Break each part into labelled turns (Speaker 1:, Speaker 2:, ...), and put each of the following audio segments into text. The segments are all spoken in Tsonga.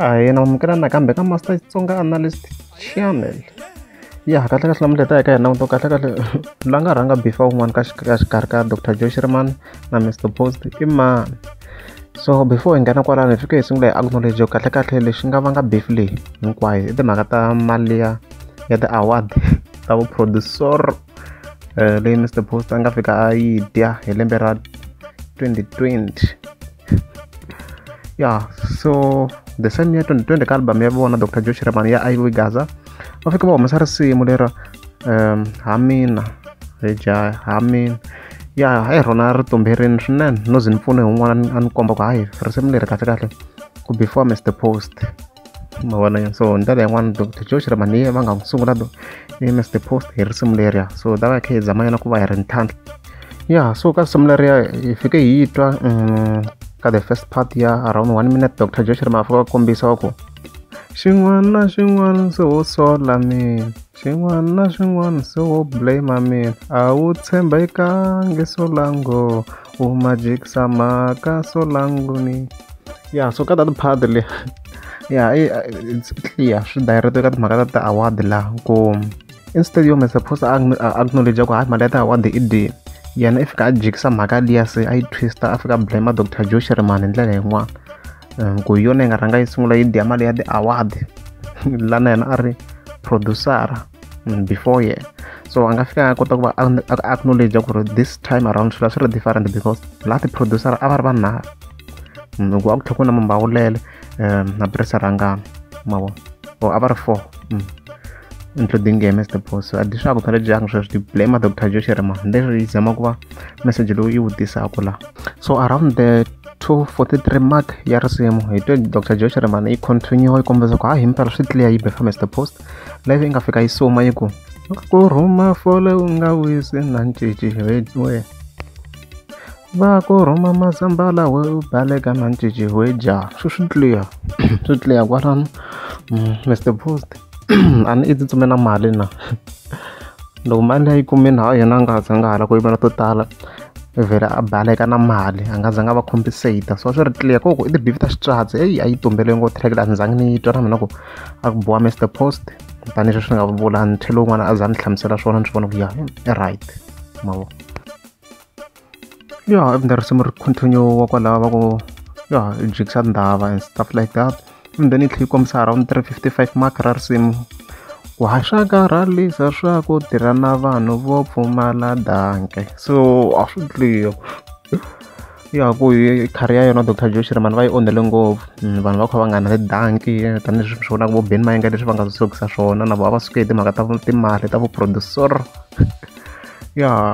Speaker 1: Ahee, na amukela nakambe ka Master Xitsonga Analyst Channel. Ya kahle kahle namuntlha hi ta ya ka hina to kahle kahle la nga rhanga before un'wana ka xikarhi ka Dr Joe Shirimani na Mr Post i mani. So before hi nghena kwalano hi fike hi sungula hi acknowledge kahle kahle lexi nga vanga beef leyi hinkwayo i timhaka ta mali ya ti-award ta vu producer leyi Mr Post a nga fika a yi dya hi lembe ra 2020. Yeah, so the same year 2020 ka album ya vona Dr Joe Shirimani ya Iwe Gaza va fika va humesa risimu lera Hamina hi jaya Hamina. Ya hi rona ri tumberini swinene no ze ni pfune hi un'wana a ni komba ku hayi risimu leri kahle kahle ku before Mr Post ma vona. So hi ndlela yin'wana Dr Joe Shirimani va nga sungula Mr Post hi risimu leriya, so ta va hi kha hi zama yena ku va hi ri ntlhantlha. Ya so ka risimu leriya hi fike hi twa ka the first part ya around 1 minute Dr Joe Shirimani a fika a kombisa ku xin'wana na xin'wana se wo sola mina, xin'wana na xin'wana se wo blame mina, a wu tshembekangi solango u majikisa mhaka solangoni. Ya so ka that part leyi ya it's clear swi direct ka timhaka ta ti-award laha ku instead yo Mr Post a acknowledge ku hayi mali ya ti-award i dyini, yena i fika a jikisa mhaka liya se a yi twista a fika a blame Dr Joe Shirimani hi ndlela yin'wana ku hi yona yi nga rhanga yi sungula yi dya mali ya ti-award la na yena a ri producer before yena. So a nga fika a kota ku va a acknowledge ku ri this time around swilo swi ri different because laha ti-producer a va ri vanharhu ku a ku tlhela ku na Mambawulele na Presa Rhangani ma vona or a va ri 4 including Mr Post. A swi acknowledge-angi sweswo ti blame Dr Joe Shirimani leswi yi zama ku va message lowu yi wu tisaka laha. So around the 2:43 mark ya risimu hi twe Dr Joe Shirimani yi continue yi kombisa ku hayi himpela swi clear yi befa Mr Post live yi nga fika yi suma yi ku ku rhuma fole u nga wisi na ncici we va ku rhuma mazambala we u baleka na ncici we ja. Swi clear swi clear kwalano Mr Post a ni i tsutsumela na mali na loko mali leyi kumini ha yena a nga zanga hala ku yimela to tala vhela a baleka na mali a nga zanga va compensate. So swi ri clear ku i ti-beef ta xitswatsi eyi a yi tumbele ngopfu track leyi a ni zangi ni yi twa na mina ku a ku boha Mr Post tanihileswi swi nga vula ni tlhela un'wana a za ni hlamusela swona ni swi vona ku ya i right ma vona. Ya even risimu ri continue wa kwalaho va ku ya jikisa ndhava and stuff like that. And then yi tlhela yi kombisa around 3:55 mark ra risimu ku haxa karhalisa swa ku tirha na vanhu vo pfumala danke. So a swi clear ya ku hi career ya yona Dr Joe Shirimani va yi onhele ngopfu vanhu va kha va nga na tidanki tanihileswi swi vonaka vo Benny Mayengani leswi va nga sukisa swona na vona va suke hi timhaka ta timali ta vu producer. Ya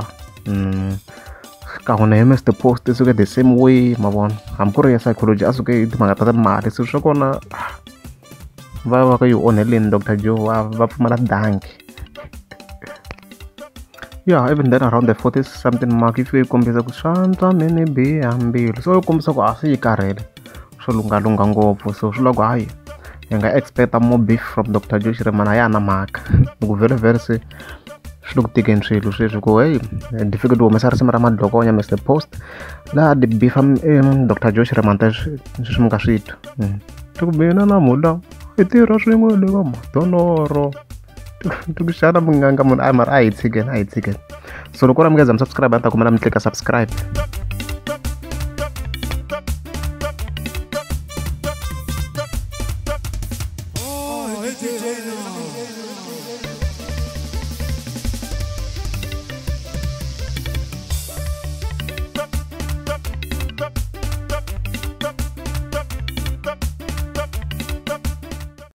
Speaker 1: kan'we na Mr Post i suke the same way ma vona hambi ku ri ya psychology a suke hi timhaka ta timali. So swa kona va va ka yi onheleni Dr Joe va pfumala danki. Ya even then around the 40 something mark yi fike yi kombisa ku swa antswa mi ni biha mbilu. So yi kombisa ku a swi yi karhele swo lungalunga ngopfu. So swi lava ku hayi hi nga expect-a more beef from Dr Joe Shirimani a ya ha na mhaka loko vhele vhele se swi le ku tikeni swilo sweswi ku hey difficult ku humesa risimu ra madlokonya Mr Post laha ti beef-a Dr Joe Shirimani ta sweswi mi nga swi twa ti ku mina na mhula i tirha swin'we le ka madonoro ti ku xana munganga munhu a mara a hi tshikeni a hi tshikeni. So loko u ri mi nga za mi subscribe a ni ta kumela mi tlika subscribe.
Speaker 2: Oh, DJ.